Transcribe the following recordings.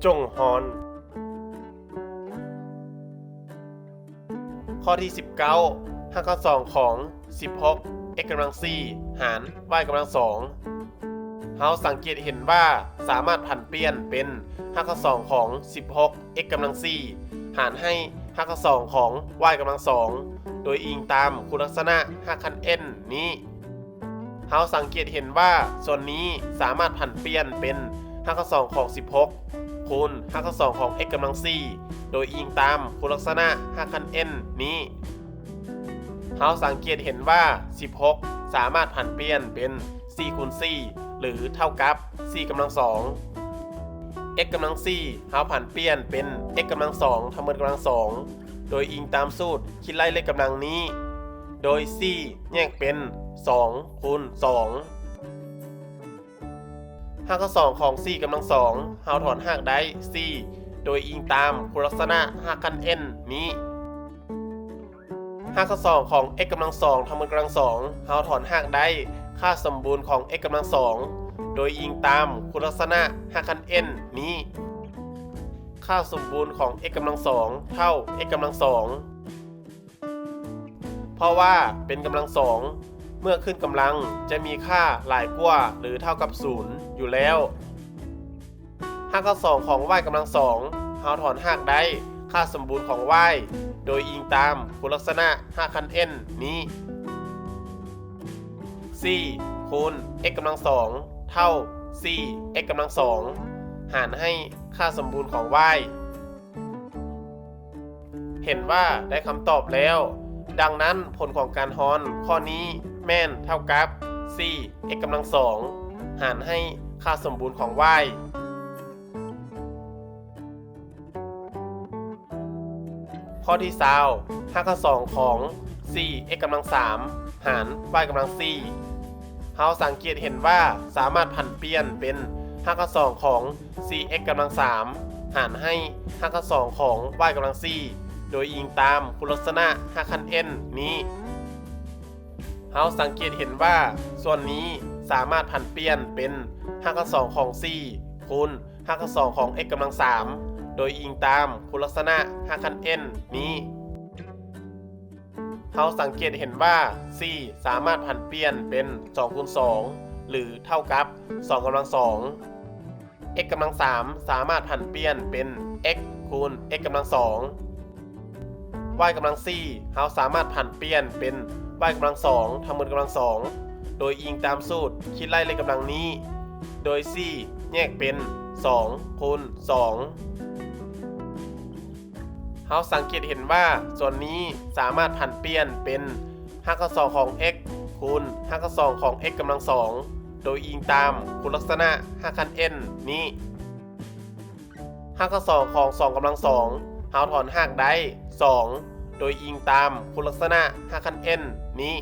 ຈົ່ງຮອນ. ຂໍ້ທີສິບເກົ້າ ຮາກຂັ້ນສອງຂອງສິບຫົກ x ກຳລັງສີ່ ຫານ y ກຳລັງສອງ ເຮົາສັງເກດເຫັນວ່າສາມາດຜັນປ່ຽນເປັນຮາກຂັ້ນສອງຂອງສິບຫົກ x ກຳລັງສີ່ ຫານໃຫ້ຮາກຂັ້ນສອງຂອງ y ກຳລັງສອງ ໂດຍອີງຕາມຄຸນລັກສະນະຮາກຂັ້ນ n ນີ້. ເຮົາສັງເກດເຫັນວ່າສ່ວນນີ້ສາມາດຜັນປ່ຽນເປັນຮາກຂັ້ນສອງຂອງສິບຫົກ ຄູນຮາກຂັ້ນສອງຂອງ x ກຳລັງສີ່ ໂດຍອີງຕາມຄຸນລັກສະນະຮາກຂັ້ນ n ນີ້. ເຮົາສັງເກດເຫັນວ່າສິບຫົກສາມາດຜັນປ່ຽນເປັນສີ່ຄູນສີ່ ຫຼື ເທົ່າກັບສີ່ກຳລັງສອງ. x ກຳລັງສີ່ ເຮົາຜັນປ່ຽນເປັນ x ກຳລັງສອງ ທັງໝົດກຳລັງສອງ ໂດຍອີງຕາມສູດຄິດໄລ່ເລກກຳລັງນີ້ ໂດຍສີ່ແຍກເປັນສອງຄູນສອງ. ຮາກຂັ້ນສອງຂອງສີ່ກຳລັງສອງ ເຮົາຖອນຮາກໄດ້ສີ່ ໂດຍອີງຕາມຄຸນລັກສະນະຮາກຂັ້ນ n ນີ້. ຮາກຂັ້ນສອງຂອງ x ກຳລັງສອງ ທັງໝົດກຳລັງສອງ ເຮົາຖອນຮາກໄດ້ຄ່າສົມບູນຂອງ x ກຳລັງສອງ ໂດຍອີງຕາມຄຸນລັກສະນະຮາກຂັ້ນ n ນີ້. ຄ່າສົມບູນຂອງ x ກຳລັງສອງ ເທົ່າ x ກຳລັງສອງ ເພາະວ່າເປັນກຳລັງສອງ ເມື່ອຂຶ້ນກຳລັງຈະມີຄ່າຫຼາຍກວ່າ ຫຼື ເທົ່າກັບສູນຢູ່ແລ້ວ. ຮາກຂັ້ນສອງຂອງ y ກຳລັງສອງ ເຮົາຖອນຮາກໄດ້ຄ່າສົມບູນຂອງ y ໂດຍອີງຕາມຄຸນລັກສະນະຮາກຂັ້ນ n ນີ້ ສີ່ຄູນ x ກຳລັງສອງ ເທົ່າສີ່ x ກຳລັງສອງ ຫານໃຫ້ຄ່າສົມບູນຂອງ y. ເຫັນວ່າໄດ້ຄຳຕອບແລ້ວ. ດັ່ງນັ້ນ ຜົນຂອງການຮອນຂໍ້ນີ້ແມ່ນເທົ່າກັບສີ່ x ກຳລັງສອງ ຫານໃຫ້ຄ່າສົມບູນຂອງ y. ຂໍ້ທີຊາວ ຮາກຂັ້ນສອງຂອງສີ່ x ກຳລັງສາມ ຫານ y ກຳລັງສີ່ ເຮົາສັງເກດເຫັນວ່າສາມາດຜັນປ່ຽນເປັນຮາກຂັ້ນສອງຂອງສີ່ x ກຳລັງສາມ ຫານໃຫ້ຮາກຂັ້ນສອງຂອງ y ກຳລັງສີ່ ໂດຍອີງຕາມຄຸນລັກສະນະຮາກຂັ້ນ n ນີ້. ເຮົາສັງເກດເຫັນວ່າສ່ວນນີ້ສາມາດຜັນປ່ຽນເປັນຮາກຂັ້ນສອງຂອງສີ່ ຄູນຮາກຂັ້ນສອງຂອງ x ກຳລັງສາມ ໂດຍອີງຕາມຄຸນລັກສະນະຮາກຂັ້ນ n ນີ້. ເຮົາສັງເກດເຫັນວ່າສີ່ສາມາດຜັນປ່ຽນເປັນສອງຄູນສອງ ຫຼື ເທົ່າກັບສອງກຳລັງສອງ. x ກຳລັງສາມສາມາດຜັນປ່ຽນເປັນ x ຄູນ x ກຳລັງສອງ. y ກຳລັງສີ່ ເຮົາສາມາດຜັນປ່ຽນເປັນ y ກຳລັງສອງ ທັງໝົດກຳລັງສອງ ໂດຍອີງຕາມສູດຄິດໄລ່ເລກກຳລັງນີ້ ໂດຍສີ່ແຍກເປັນສອງຄູນສອງ. ເຮົາສັງເກດເຫັນວ່າສ່ວນນີ້ສາມາດຜັນປ່ຽນເປັນຮາກຂັ້ນສອງຂອງ x ຄູນຮາກຂັ້ນສອງຂອງ x ກຳລັງສອງ ໂດຍອີງຕາມຄຸນລັກສະນະຮາກຂັ້ນ n ນີ້. ຮາກຂັ້ນສອງຂອງສອງກຳລັງສອງ ເຮົາຖອນຮາກໄດ້ສອງ ໂດຍອີງຕາມຄຸນລັກສະນະຮາກຂັ້ນ n ນີ້.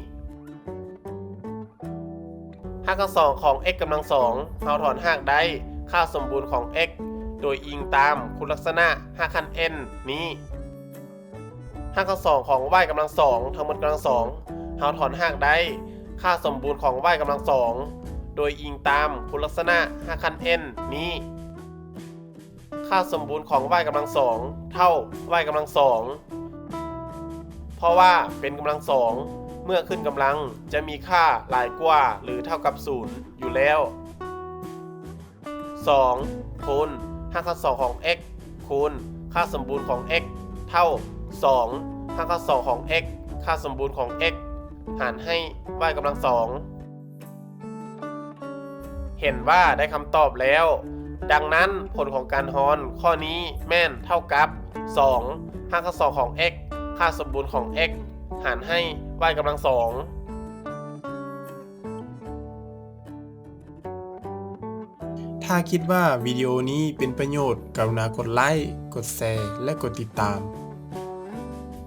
ຮາກຂັ້ນສອງຂອງ x ກຳລັງສອງ ເຮົາຖອນຮາກໄດ້ຄ່າສົມບູນຂອງ x ໂດຍອີງຕາມຄຸນລັກສະນະຮາກຂັ້ນ n ນີ້. ຮາກຂັ້ນສອງຂອງ y ກຳລັງສອງ ທັງໝົດກຳລັງສອງ ເຮົາຖອນຮາກໄດ້ຄ່າສົມບູນຂອງ y ກຳລັງສອງ ໂດຍອີງຕາມຄຸນລັກສະນະຮາກຂັ້ນ n ນີ້. ຄ່າສົມບູນຂອງ y ກຳລັງສອງ ເທົ່າ y ກຳລັງສອງ ເພາະວ່າເປັນກຳລັງສອງ ເມື່ອຂຶ້ນກຳລັງຈະມີຄ່າຫຼາຍກວ່າ ຫຼື ເທົ່າກັບສູນຢູ່ແລ້ວ. ສອງ ຄູນຮາກຂັ້ນສອງຂອງ x ຄູນຄ່າສົມບູນຂອງ x ເທົ່າສອງຮາກຂັ້ນສອງຂອງ x ຄ່າສົມບູນຂອງ x ຫານໃຫ້ y ກຳລັງສອງ. ເຫັນວ່າໄດ້ຄຳຕອບແລ້ວ. ດັ່ງນັ້ນ ຜົນຂອງການຮອນຂໍ້ນີ້ແມ່ນເທົ່າກັບສອງຮາກຂັ້ນສອງຂອງ x ຄ່າສົມບູນຂອງ x ຫານໃຫ້ y ກຳລັງສອງ. ຖ້າຄິດວ່າວິດີໂອນີ້ເປັນປະໂຫຍດ, ກະລຸນາກົດໄລ, ກົດແຊ ແລະ ກົດຕິດຕາມ